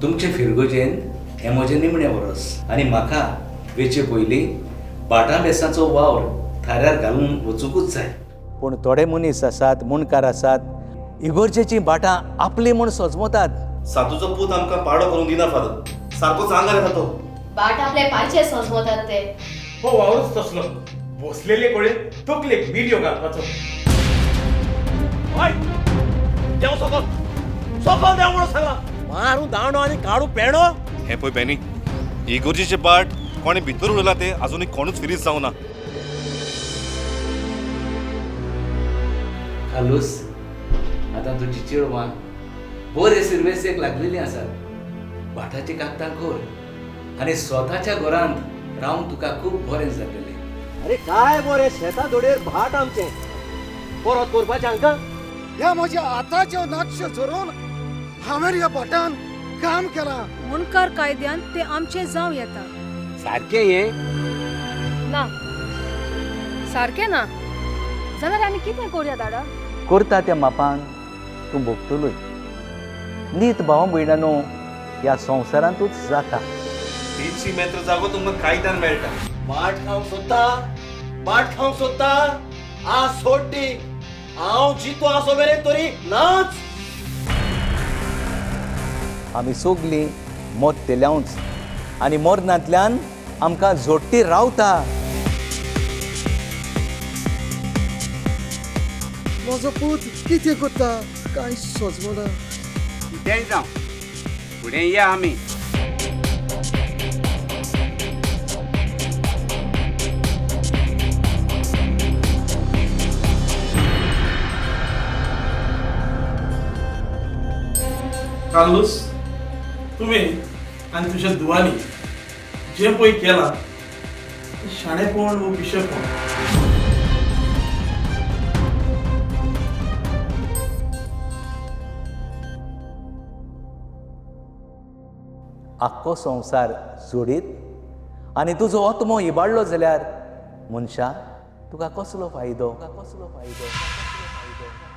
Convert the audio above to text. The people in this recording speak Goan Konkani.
तुमचे फिरगोजेन हें म्हजें निमणें वरस आनी म्हाका वेचे पयलीं भाटां बेसाचो वावर थाऱ्यार घालून वचुंकूच जाय. पूण थोडे मनीस आसात, मुणकार आसात, इगोर्जेचीं भाटां आपलीं म्हूण सजमतात. सातूचो पूत आमकां पाडो करूंक दिना फादर, सारकोच आंगार येता तो. बाट आपले पायचे सजमतात ते. हो वावरूच तसलो, बसलेले कडेन तकलेक मिरयो घालपाचो. हय, देंव सकल, सकल देंव म्हणून सांगला. मारू दांडो आनी काडू पेणो. हें पळय बेनी, इगोर्जेचे बाट कोणें भितर उडयला ते अजुनूय कोणूच फिरीज जावना. कार्लूस, आतां तुजी चेडवां बरे सिर्वेसेक लागलेलीं आसात. भाटाचीं कागदां कर आनी स्वताच्या घरांत रावन तुका खूब बरें जातलें. अरे काय बरें, शेता धोडेर भाट आमचें परत करपाचें हांकां. ह्या म्हज्या हाताच्यो नाक्ष्यो झरोवन हांवें ह्या भाटान काम केलां. मुणकार कायद्यान ते आमचे जावं येता. सारकें हें. ना, सारकें ना जाल्यार आमी कितें करुया दाडा? करता त्या मापान तूं भोगतलोय. नीत भाव भयणानो ह्या संवसारांतूच जाता. 300 मेत्र जागो तुमकां कायद्यान मेळटा. बाट खावंक सोदता, बाट खावंक सोदता. आज सोड ती, हांव जितो आसो मेरेन तरी नाच. आमी सगलीं मरतल्यांच आनी मरणांतल्यान आमकां जोडटी रावता. म्हजो पूत कितें करता कांय सोजमना. कितेंय जावं, फुडें या आमी. कार्लूस, तुवें आनी तुज्या धुवांनी जें पळय केलां तें शाणेपण वो पिशेपण. आख्खो संवसार जोडीत आनी तुजो आत्मो इबाडलो जाल्यार मनशा तुका कसलो फायदो, तुका कसलो फायदो, कसलो फायदो?